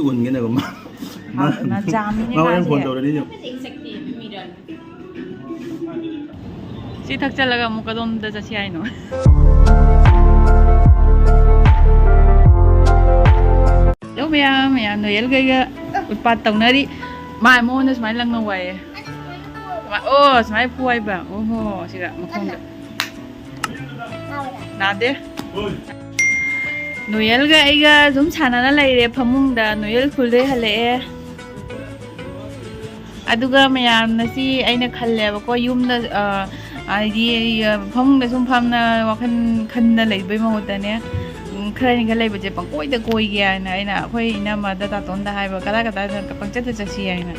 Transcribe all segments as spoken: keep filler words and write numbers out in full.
ꯎꯟꯒꯅꯦꯕ ꯃꯥ꯫ ꯃꯥ ꯍꯥꯎꯗꯅ ꯖꯥꯝꯅꯤꯅꯦ ꯃꯥ ꯍꯣꯔꯦꯟ ꯃꯥꯁꯦ꯫ ꯐꯣꯟ ꯇꯧꯔꯅꯤ ꯌꯦꯡꯉꯣ꯫ ꯁꯤ ꯊꯛꯆꯜꯂꯒ ꯑꯃꯨꯛ ꯀꯗꯣꯝꯗ ꯆꯠꯁꯤ ꯍꯥꯏꯅꯣ? ꯍꯜꯂꯣ ꯃꯌꯥꯝ, ꯃꯌꯥꯝ ꯅꯣꯌꯦꯜꯒꯩꯒ ꯎꯠꯄꯥꯠ ꯇꯧꯅꯔꯤ꯫ ꯃꯥ ꯃꯉꯣꯟꯗ ꯁꯨꯃꯥꯏꯅ ꯂꯪꯅꯧ ꯍꯥꯏꯌꯦ꯫ ꯃꯥ-, ꯑꯣ ꯁꯨꯃꯥꯏꯅ ꯐꯨ ꯍꯥꯏꯕ꯫ ꯑꯣꯍꯣ ꯁꯤꯗ ꯃꯈꯣꯡꯗ꯫ ꯅꯥꯗꯦ꯫ ꯅꯣꯌꯦꯜꯒ ꯑꯩꯒ ꯁꯨꯝ ꯁꯥꯟꯅꯅ ꯂꯩꯔꯦ ꯐꯃꯨꯡꯗ꯫ ꯅꯣꯌꯦꯜ ꯁ꯭ꯀꯨꯜꯗꯩ ꯍꯜꯂꯛꯑꯦ꯫ ꯑꯗꯨꯒ ꯃꯌꯥꯝꯅ ꯁꯤ ꯑꯩꯅ ꯈꯜꯂꯦꯕꯀꯣ, ꯌꯨꯝꯗ, ꯑ, ꯍꯥꯏꯗꯤ, ꯑ, ꯐꯃꯨꯡꯗ ꯁꯨꯝ ꯐꯝꯅ ꯋꯥꯈꯜ ꯈꯟꯅ ꯂꯩꯕꯩ ꯃꯍꯨꯠꯇꯅꯦ, ꯎꯝ, ꯈꯔꯅꯤꯒ ꯂꯩꯕꯁꯦ ꯄꯪꯀꯣꯏꯗ ꯀꯣꯏꯒꯦ ꯍꯥꯏꯅ ꯑꯩꯅ ꯑꯩꯈꯣꯏ ꯏꯅꯝꯃꯗ ꯇꯥꯇꯣꯟꯗ ꯍꯥꯏꯕ, "ꯀꯗꯥꯏ ꯀꯗꯥꯏꯗ ꯄꯪꯆꯠꯇ ꯆꯠꯁꯤ" ꯍꯥꯏꯅ꯫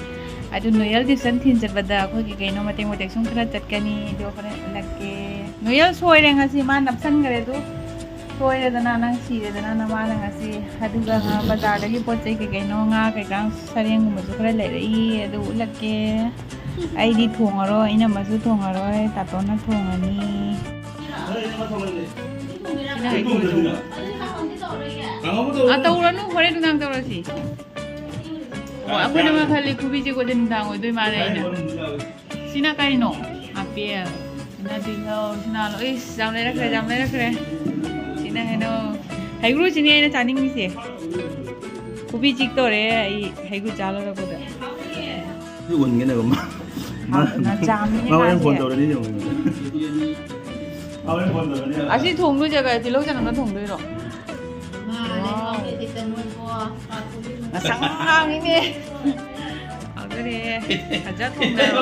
ꯑꯗꯨ ꯅꯣꯌꯦꯜ tuition ꯊꯤꯟ ꯆꯠꯄꯗ ꯑꯩꯈꯣꯏꯒꯤ ꯀꯩꯅꯣ ꯃꯇꯦꯛ ꯃꯇꯦꯛ ꯁꯨꯝ ꯈꯔ ꯆꯠꯀꯅꯤ, ꯑꯗꯣ ꯍꯣꯔꯦꯟ ꯎꯠꯂꯛꯀꯦ꯫ ꯅꯣꯌꯦꯜ ꯁꯣꯏꯔꯦ ꯉꯁꯤ, ꯃꯥ ꯅꯞꯁꯟꯈ꯭ꯔꯦ ꯑꯗꯨ꯫ ꯁꯣꯏꯔꯦꯗꯅ ꯅꯪ ꯁꯤꯔꯦꯗꯅ ꯅꯃꯥꯅ ꯉꯁꯤ꯫ ꯑꯗꯨꯒ ꯕꯖꯥꯔꯗꯒꯤ ꯄꯣꯠ ꯆꯩ ꯀꯩ ꯀꯩꯅꯣ, ꯉꯥ ꯀꯩꯀꯥ, ꯁꯔꯦꯡꯒꯨꯝꯕꯁꯨ ꯈꯔ ꯂꯩꯔꯛꯏ, ꯑꯗꯨ ꯎꯠꯂꯛꯀꯦ꯫ ꯑꯩꯗꯤ ꯊꯣꯡꯉꯔꯣꯏ, ꯏꯅꯝꯃꯁꯨ ꯊꯣꯡꯉꯔꯣꯏ, ꯇꯥꯇꯣꯟꯅ ꯊꯣꯡꯉꯅꯤ꯫ ꯑꯥ, ꯇꯧꯔꯅꯨ, ꯍꯣꯔꯦꯟ ꯅꯨꯡꯗꯥꯡ ꯇꯧꯔꯁꯤ꯫ ꯑꯣ, ꯑꯩꯈꯣꯏꯅ ꯃꯥ ꯈꯜꯂꯤ ꯈꯨꯕꯤ ꯆꯤꯛꯄꯁꯦ ꯅꯨꯡꯗꯥꯡ ꯑꯣꯏꯗꯣꯏ ꯃꯥꯜꯂꯦ ꯑꯩꯅ꯫ ꯁꯤꯅ ꯀꯩꯅꯣ? ꯑꯄꯦꯜ꯫ ꯁꯤꯅ ꯇꯤꯜꯍꯧ, ꯁꯤꯅ ꯑꯂꯨ꯫ ꯏꯁ, ꯌꯥꯝ ꯂꯩꯔꯛꯈ꯭ꯔꯦ, ꯌꯥꯝ ꯂꯩꯔꯛꯈ꯭ꯔꯦ꯫ ꯁꯤꯅ ꯀꯩꯅꯣ? ꯍꯩꯒ꯭ꯔꯨꯁꯤꯅꯦ ꯑꯩꯅ ꯆꯥꯅꯤꯡꯉꯤꯁꯦ꯫ ꯈꯨꯕꯤ ꯆꯤꯛꯇꯣꯔꯦ ꯑꯩ ꯍꯩꯒ꯭ꯔꯨ ꯆꯥ ꯂꯣꯏꯔꯛꯄꯗ꯫ ꯁꯤ ꯎꯟꯒꯅꯦꯕ ꯃꯥ꯫ ꯃꯥ ꯍꯥꯎꯗꯅ ꯖꯥꯝꯅꯤꯅꯦ ꯃꯥ ꯍꯣꯔꯦꯟ ꯃꯥꯁꯦ꯫ ꯐꯣꯟ ꯇꯧꯔꯅꯤ ꯌꯦꯡꯉꯣ꯫ ꯃꯥ ꯍꯣꯔꯦꯟ ꯐꯣꯟ ꯇꯧꯔꯅꯤ꯫ ꯑꯁꯤ ꯊꯣꯡꯗꯣꯏ ꯖꯒꯥ ꯇꯤꯜꯍꯧ ꯆꯅꯝꯅ ꯊꯣꯡꯗꯣꯏꯔꯣ? ꯃꯥꯅꯦ, ꯋꯥꯎ꯫ ꯉꯁꯪ ꯉꯥꯡꯉꯤꯅꯦ꯫ ꯍꯥꯎꯗꯣꯔꯦ꯫ ꯐꯖ ꯊꯣꯡꯅꯔꯣ꯫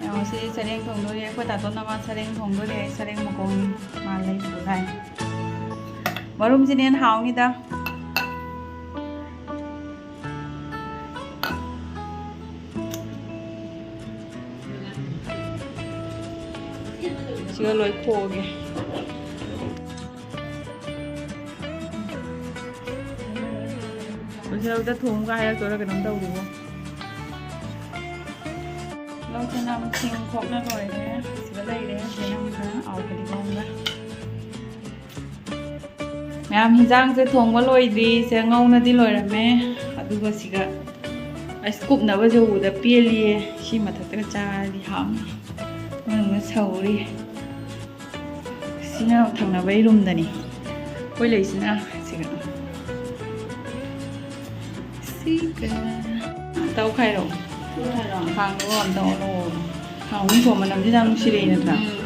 ꯌꯦꯡꯉꯣ, ꯁꯤ ꯁꯔꯦꯡ ꯊꯣꯡꯗꯣꯔꯦ꯫ ꯑꯩꯈꯣꯏ ꯇꯥꯇꯣꯟꯅ ꯃꯥ ꯁꯔꯦꯡ ꯊꯣꯡꯗꯣꯔꯦ꯫ ꯑꯩ ꯁꯔꯦꯡ ꯃꯈꯣꯡ ꯃꯥ ꯂꯩꯔꯨꯕ ꯂꯥꯏ꯫ ꯃꯔꯨꯝꯁꯤꯅ ꯍꯦꯟꯅ ꯍꯥꯎꯅꯤꯗ꯫ ꯁꯤꯒ ꯂꯣꯏ ꯈꯣꯛꯑꯒꯦ꯫ ꯂꯣꯏꯁꯤꯜꯂꯛꯇ ꯊꯣꯡꯒ ꯍꯥꯏꯔꯛꯇꯣꯏꯔꯥ ꯀꯩꯅꯣꯝ ꯇꯧꯔꯤꯕꯣ꯫ ꯆꯅꯝ ꯁꯤꯡ ꯈꯣꯛꯅ ꯂꯣꯏꯔꯦ꯫ ꯁꯤꯗ ꯂꯩꯔꯦ ꯆꯅꯝꯒ ꯑꯥꯎ ꯐꯗꯤꯒꯣꯝꯒ꯫ ꯃꯌꯥꯝ, ꯍꯤꯟꯖꯥꯡꯁꯦ ꯊꯣꯡꯕ ꯂꯣꯏꯗ꯭ꯔꯤ꯫ ꯁꯦ, ꯉꯧꯅꯗꯤ ꯂꯣꯏꯔꯝꯃꯦ꯫ ꯑꯗꯨꯒ ꯁꯤꯒ ꯑꯁ ꯀꯨꯞꯅꯕꯁꯦ ꯎꯕꯗ ꯄꯦꯜꯂꯤꯌꯦ꯫ ꯁꯤ ꯃꯊꯛꯇꯒ ꯆꯥꯔꯗꯤ ꯍꯥꯎꯅꯤ꯫ ꯃꯅꯨꯡꯗ ꯁꯧꯔꯤ꯫ ꯁꯤꯅ ꯊꯪꯅꯕꯩ ꯔꯨꯝꯗꯅꯤ꯫ ꯑꯩꯈꯣꯏ ꯂꯩꯁꯤꯅ ꯁꯤꯒ꯫ ꯁꯤꯒ꯫ ꯇꯧ ꯈꯥꯏꯔꯣ꯫ ꯈꯥꯡꯗꯣ ꯑꯝꯇ ꯑꯣꯜꯂꯣ꯫ ꯊꯥꯎ ꯃꯅꯝꯁꯦ ꯌꯥꯝ ꯅꯨꯡꯁꯤꯔꯛꯏ ꯅꯠꯇ꯭ꯔꯥ? ꯎꯝ꯫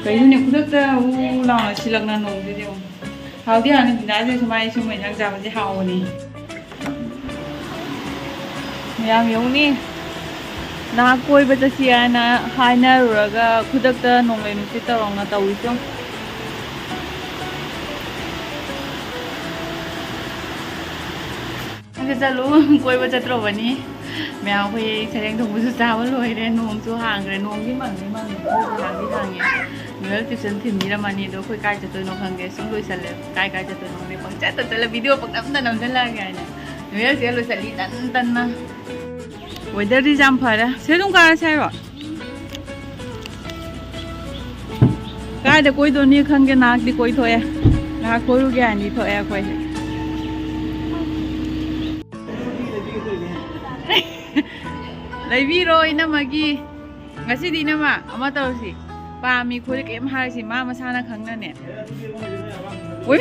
ꯀꯩꯅꯣꯅꯦ, ꯈꯨꯗꯛꯇ ꯎ ꯂꯥꯎꯅ ꯁꯤꯜꯂꯛꯅ ꯅꯣꯡꯁꯤꯗꯤ ꯌꯦꯡꯉꯨ꯫ ꯍꯥꯎꯗꯤ ꯍꯥꯎꯅꯤ ꯗꯤꯅꯥꯁꯦ ꯁꯨꯃꯥꯏꯅ ꯁꯨꯝꯕ ꯏꯟꯁꯥꯡ ꯆꯥꯕꯁꯦ ꯍꯥꯎꯕꯅꯤ꯫ ꯃꯌꯥꯝ ꯌꯦꯡꯉꯨꯅꯦ, ꯅꯍꯥꯛ ꯀꯣꯏꯕ ꯆꯠꯁꯤ ꯍꯥꯏꯅ ꯍꯥꯏꯅꯔꯨꯔꯒ ꯈꯨꯗꯛꯇ ꯅꯣꯡꯂꯩ ꯅꯨꯡꯁꯤꯠ ꯇꯧꯔꯛꯅ ꯇꯧꯔꯤꯁꯦ ꯌꯦꯡꯉꯨ꯫ ꯀꯣꯏꯕ ꯆꯠꯂꯨ, ꯀꯣꯏꯕ ꯆꯠꯇ꯭ꯔꯨꯕꯅꯤ꯫ ꯃꯌꯥꯝ ꯑꯩꯈꯣꯏ ꯁꯔꯦꯡ ꯊꯣꯡꯕꯁꯨ ꯆꯥꯕ ꯂꯣꯏꯔꯦ, ꯅꯣꯡꯁꯨ ꯍꯥꯡꯈ꯭ꯔꯦ, ꯅꯣꯡꯗꯤ ꯃꯪꯗꯤ ꯃꯪꯉꯤ, ꯍꯥꯡꯗꯤ ꯍꯥꯡꯉꯦ꯫ ꯅꯣꯏ tuition ꯊꯤꯟꯕꯤꯔꯝꯃꯅꯤ, ꯑꯗꯣ ꯑꯩꯈꯣꯏ ꯀꯥꯏ ꯆꯠꯇꯣꯏꯅꯣ ꯈꯪꯗꯦ, ꯁꯨꯝ ꯂꯣꯏꯁꯜꯂꯦ꯫ ꯀꯥꯏ ꯀꯥꯏ ꯆꯠꯇꯣꯏꯅꯣ ꯈꯪꯗꯦ, ꯄꯪꯆꯠꯇ ꯆꯠꯂ video ꯄꯪꯅꯝꯗ ꯅꯝꯁꯤꯜꯂꯛꯑꯒꯦ ꯍꯥꯏꯅ꯫ ꯅꯣꯏ ꯍꯧꯖꯤꯛ ꯂꯣꯏꯁꯜꯂꯤ ꯇꯟ ꯇꯟꯅ꯫ Weatherꯗꯤ ꯌꯥꯝ ꯐꯔꯦ꯫ ꯁꯦ ꯑꯗꯨꯝ ꯀꯥꯔꯁꯦ ꯍꯥꯏꯔꯣ? ꯀꯥꯏꯗ ꯀꯣꯏꯗꯣꯏꯅꯤ ꯈꯪꯗꯦ, ꯅꯍꯥꯛꯇꯤ ꯀꯣꯏꯊꯣꯛꯑꯦ꯫ ꯉꯥꯏꯍꯥꯛ ꯀꯣꯏꯔꯨꯒꯦ ꯍꯥꯏꯅꯗꯤ ꯊꯣꯛꯑꯦ ꯑꯩꯈꯣꯏ꯫ ꯂꯩꯕꯤꯔꯣ ꯏꯅꯝꯃꯒꯤ꯫ ꯉꯁꯤꯗꯤ ꯏꯅꯝꯃ ꯑꯃ ꯇꯧꯔꯁꯤ꯫ ꯄꯥꯝꯃꯤ ꯈꯣꯠꯂꯤ ꯀꯩꯝ ꯍꯥꯏꯔꯁꯤ, ꯃꯥ ꯃꯁꯥꯅ ꯈꯪꯅꯅꯦ꯫ ꯎꯏ꯫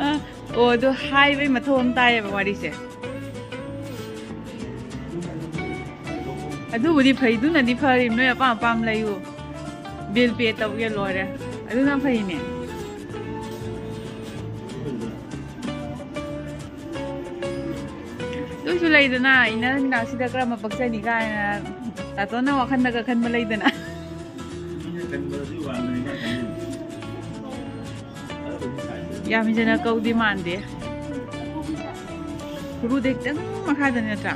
ꯑ, ꯑꯣ, ꯑꯗꯨ ꯍꯥꯏꯕꯩ ꯃꯊꯧ ꯑꯃ ꯇꯥꯏꯌꯦꯕ ꯋꯥꯔꯤꯁꯦ꯫ ꯑꯗꯨꯕꯨꯗꯤ ꯐꯩ, ꯑꯗꯨꯅꯗꯤ ꯐꯔꯤꯕ, ꯅꯣꯏ ꯑꯄꯥꯝ ꯑꯄꯥꯝ ꯂꯩꯌꯨ, bill pay ꯇꯧꯒꯦ ꯂꯣꯏꯔꯦ, ꯑꯗꯨꯅ ꯐꯩꯅꯦ꯫ ꯑꯗꯨꯁꯨ ꯂꯩꯗꯅ, ꯏꯅꯔ ꯃꯤꯅꯥꯛꯁꯤꯗ ꯀꯔꯝꯕ ꯄꯛꯆꯅꯤ ꯀꯥꯏꯅ ꯇꯥꯇꯣꯟꯅ ꯋꯥꯈꯜꯗꯒ ꯈꯟꯕ ꯂꯩꯗꯅ꯫ ꯌꯥꯝ ꯍꯦꯟꯖꯟꯅ ꯀꯧꯗꯤ ꯃꯥꯟꯗꯦ꯫ ꯈꯨꯔꯨꯗꯩ ꯈꯤꯇꯪ ꯃꯈꯥꯗꯅꯤ ꯅꯠꯇ꯭ꯔꯥ?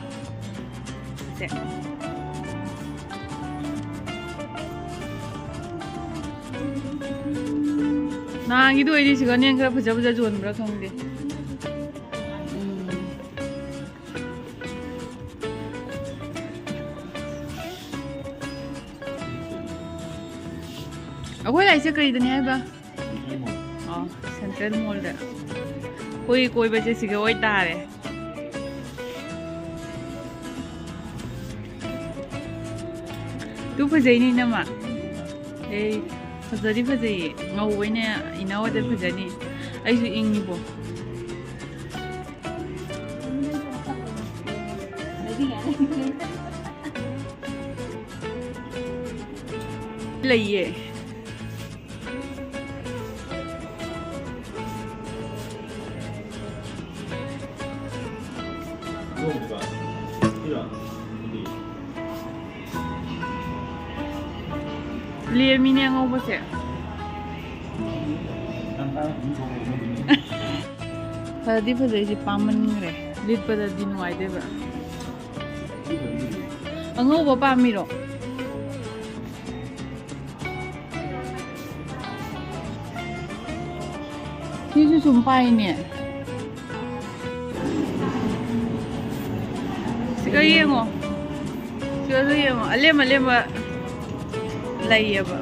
ꯁꯦ꯫ ꯅꯍꯥꯟꯒꯤꯗꯣ ꯑꯣꯏꯗꯤ ꯁꯤꯒ ꯅꯦꯟ ꯈꯔ ꯐꯖ ꯐꯖ ꯌꯣꯟꯕ꯭ꯔꯥ ꯈꯪꯗꯦ꯫ ꯎꯝ꯫ ꯑꯩꯈꯣꯏ ꯂꯥꯛꯏꯁꯦ ꯀꯔꯤꯗꯅꯤ ꯍꯥꯏꯕ? ꯑꯣ, ꯁꯦꯟꯇ꯭ꯔꯦꯜ ꯃꯣꯜꯗ꯫ ꯑꯩꯈꯣꯏ ꯀꯣꯏꯕꯁꯦ ꯁꯤꯒ ꯑꯣꯏꯇꯥꯔꯦ꯫ ꯇꯨ ꯐꯖꯩꯅꯦ, ꯏꯅꯝꯃ꯫ ꯑꯦ, ꯐꯖꯗꯤ ꯐꯖꯩꯌꯦ꯫ ꯉꯧꯕꯩꯅꯦ, ꯏꯅꯥꯎꯗ ꯐꯖꯅꯤ꯫ ꯑꯩꯁꯨ ꯏꯪꯉꯤꯕꯣ꯫ ꯂꯩꯌꯦ꯫ ꯂꯦꯝꯃꯤꯅꯦ ꯑꯉꯧꯕꯁꯦ꯫ ꯐꯗꯤ ꯐꯖꯩꯁꯦ, ꯄꯥꯝꯃꯟꯈ꯭ꯔꯦ꯫ ꯂꯤꯠꯄꯗꯗꯤ ꯅꯨꯡꯉꯥꯏꯗꯣꯏꯕ꯫ ꯑꯉꯧꯕ ꯄꯥꯝꯃꯤꯔꯣ? ꯁꯤꯁꯨ ꯁꯨꯝ ꯄꯥꯏꯅꯦ꯫ ꯁꯤꯒ ꯌꯦꯡꯉꯣ꯫ ꯁꯤꯒꯁꯨ ꯌꯦꯡꯉꯣ꯫ ꯑꯂꯦꯝ ꯑꯂꯦꯝꯕ ꯂꯩꯌꯦꯕ꯫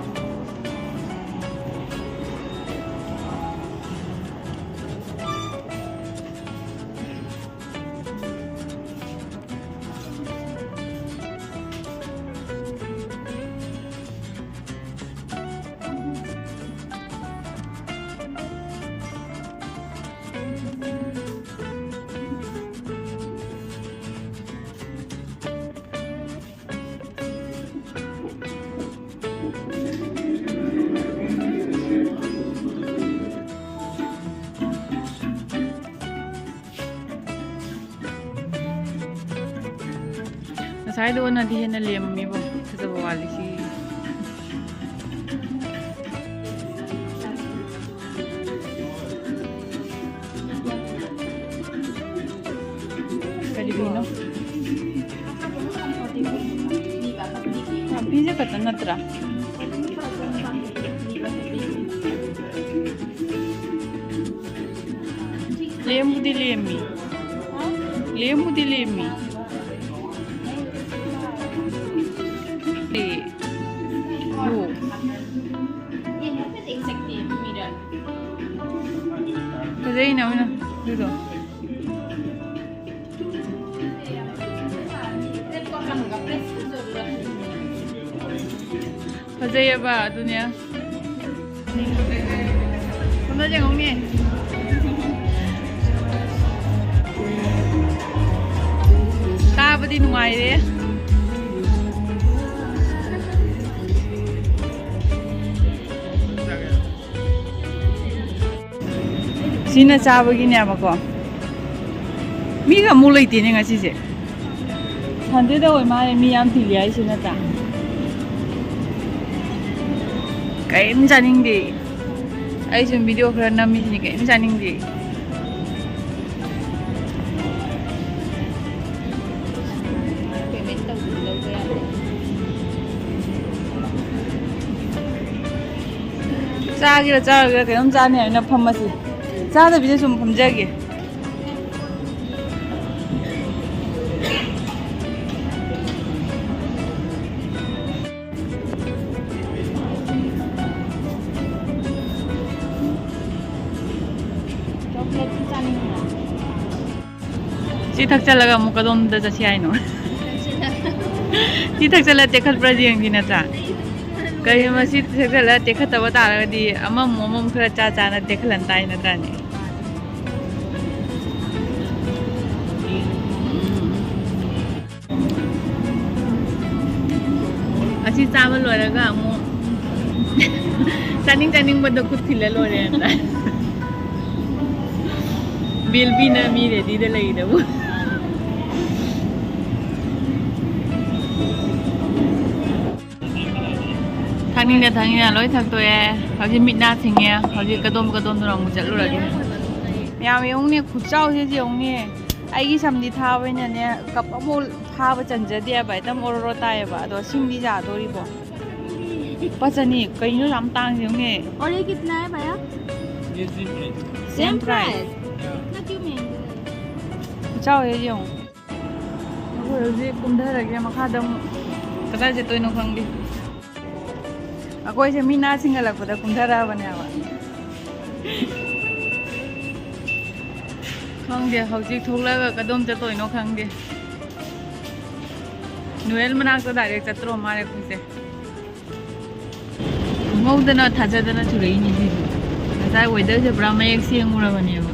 ꯉꯁꯥꯏꯗꯣ ꯑꯣꯟꯅꯗꯤ ꯍꯦꯟꯅ ꯂꯦꯝꯃꯤꯕꯣ꯫ ꯐꯖꯕ ꯋꯥꯠꯂꯤ ꯁꯤ꯫ ꯀꯔꯤ ꯐꯤꯅꯣ? ꯐꯤꯁꯦ ꯈꯛꯇ ꯅꯠꯇ꯭ꯔꯥ? ꯂꯦꯝꯕꯨꯗꯤ ꯂꯦꯝꯃꯤ꯫ ꯂꯦꯝꯕꯨꯗꯤ ꯂꯦꯝꯃꯤ꯫ ꯑꯦ꯫ ꯑꯣ꯫ ꯀꯩꯅꯣ ꯑꯣꯏꯅ ꯑꯗꯨꯗꯣ꯫ ꯐꯖꯩꯌꯦꯕ ꯑꯗꯨꯅꯦ꯫ ꯁꯣꯝꯗ ꯌꯦꯡꯉꯧꯅꯦ꯫ ꯀꯥꯕꯗꯤ ꯅꯨꯡꯉꯥꯏꯔꯦ꯫ ꯁꯤꯅ ꯆꯥꯕꯒꯤꯅꯦꯕꯀꯣ꯫ ꯃꯤꯒ ꯑꯃꯨꯛ ꯂꯩꯇꯦꯅꯦ ꯉꯁꯤꯁꯦ꯫ ꯁꯟꯗꯦꯗ ꯑꯣꯏ ꯃꯥꯜꯂꯦ ꯃꯤ ꯌꯥꯝ ꯇꯤꯜꯂꯤ ꯍꯥꯏꯁꯦ ꯅꯠꯇ꯭ꯔꯥ? ꯀꯔꯤꯝ ꯆꯥꯅꯤꯡꯗꯦ꯫ ꯑꯩ ꯁꯨꯝ ꯚꯤꯗꯤꯑꯣ ꯈꯔ ꯅꯝꯃꯤꯁꯤꯅꯤ, ꯀꯔꯤꯝ ꯆꯥꯅꯤꯡꯗꯦ꯫ ꯆꯥꯒꯦꯔꯥ ꯆꯥꯔꯣꯏꯒꯦꯔꯥ ꯀꯩꯅꯣꯝ ꯆꯥꯅꯤ ꯍꯥꯏꯅ ꯐꯝꯃꯁꯤ꯫ ꯆꯥꯗꯕꯤꯗ ꯁꯨꯝ ꯐꯝꯖꯒꯦ꯫ ꯁꯤ ꯊꯛꯆꯜꯂꯒ ꯑꯃꯨꯛ ꯀꯗꯣꯝꯗ ꯆꯠꯁꯤ ꯍꯥꯏꯅꯣ? ꯁꯤ ꯊꯛꯆꯜꯂ ꯇꯦꯛꯈꯠꯄ꯭ꯔꯥ ꯌꯦꯡꯁꯤ ꯅꯠꯇ꯭ꯔꯥ? ꯀꯔꯤꯒꯨꯝꯕ ꯁꯤ ꯊꯛꯆꯜꯂ ꯇꯦꯛꯈꯠꯇꯕ ꯇꯥꯔꯒꯗꯤ ꯑꯃꯃꯨꯛ ꯑꯃꯃꯨꯛ ꯈꯔ ꯆꯥ ꯆꯥꯅ ꯇꯦꯛꯈꯠꯂꯟ ꯇꯥꯏ ꯅꯠꯇ꯭ꯔꯥꯅꯦ? ꯑꯁꯤ ꯆꯥꯕ ꯂꯣꯏꯔꯒ ꯑꯃꯨꯛ ꯆꯥꯅꯤꯡ ꯆꯥꯅꯤꯡꯕꯗꯣ ꯈꯨꯠ ꯊꯤꯜꯂ ꯂꯣꯏꯔꯦꯅ꯫ ꯕꯤꯜ ꯄꯤꯅ ꯃꯤ ꯔꯦꯗꯤꯗ ꯂꯩꯗꯕꯨ꯫ ꯊꯛꯅꯤꯡꯗ ꯊꯛꯅꯤꯡꯗ ꯂꯣꯏ ꯊꯛꯇꯣꯛꯑꯦ꯫ ꯍꯧꯖꯤꯛ ꯃꯤꯠ ꯅꯥ ꯁꯤꯡꯉꯦ꯫ ꯍꯧꯖꯤꯛ ꯀꯗꯣꯝ ꯀꯗꯣꯝꯗꯅꯣ ꯑꯃꯨꯛ ꯆꯠꯂꯨꯔꯒꯦ꯫ ꯃꯌꯥꯝ ꯌꯦꯡꯉꯨꯅꯦ, ꯈꯨꯠꯆꯥꯎꯁꯦ ꯌꯦꯡꯉꯨꯅꯦ꯫ ꯑꯩꯒꯤ ꯁꯝꯗꯤ ꯊꯥꯕꯅꯤꯅꯅꯦ, ꯀꯞ ꯑꯃꯨꯛ ꯐꯥꯕ ꯆꯟꯖꯗꯦꯕ, ꯑꯗꯨꯝ ꯑꯣꯔꯣꯔꯣ ꯇꯥꯏꯌꯦꯕ꯫ ꯑꯗꯣ ꯁꯤꯡꯗꯤ ꯌꯥꯗꯣꯔꯤꯕꯣ? ꯂꯨꯄꯥ ꯆꯅꯤ꯫ ꯀꯩꯅꯣ ꯌꯥꯝ ꯇꯥꯡꯉꯤ ꯌꯦꯡꯉꯨꯅꯦ꯫ और ये कितना है भैया? ये सेम प्राइस। Same price. इतना क्यों महंगा है? ꯈꯨꯠꯆꯥꯎꯁꯦ ꯌꯦꯡꯉꯨ꯫ ꯑꯩꯈꯣꯏ ꯍꯧꯖꯤꯛ ꯀꯨꯝꯊꯔꯒꯦ ꯃꯈꯥꯗ ꯑꯃꯨꯛ꯫ ꯀꯗꯥꯏ ꯆꯠꯇꯣꯏꯅꯣ ꯈꯪꯗꯦ꯫ ꯑꯩꯈꯣꯏꯁꯦ ꯃꯤ ꯅꯥ ꯁꯤꯡꯒꯠꯂꯛꯄꯗ ꯀꯨꯝꯊꯔꯛꯑꯕꯅꯦꯕ꯫ ꯈꯪꯗꯦ, ꯍꯧꯖꯤꯛ ꯊꯣꯛꯂꯛꯑꯒ ꯀꯗꯣꯝ ꯆꯠꯇꯣꯏꯅꯣ ꯈꯪꯗꯦ꯫ ꯅꯣꯌꯦꯜ ꯃꯅꯥꯛꯇ ꯗꯥꯏꯔꯦꯛ ꯆꯠꯇ꯭ꯔꯣ ꯃꯥꯜꯂꯦ ꯑꯩꯈꯣꯏꯁꯦ꯫ ꯈꯪꯍꯧꯗꯅ ꯊꯥꯖꯗꯅ ꯆꯨꯔꯛꯏꯅꯦ ꯁꯤꯁꯨ꯫ ꯉꯁꯥꯏ ꯋꯦꯗꯔꯁꯦ ꯄꯨꯔꯥ ꯃꯌꯦꯛ ꯁꯦꯡꯉꯨꯔꯕꯅꯦꯕ꯫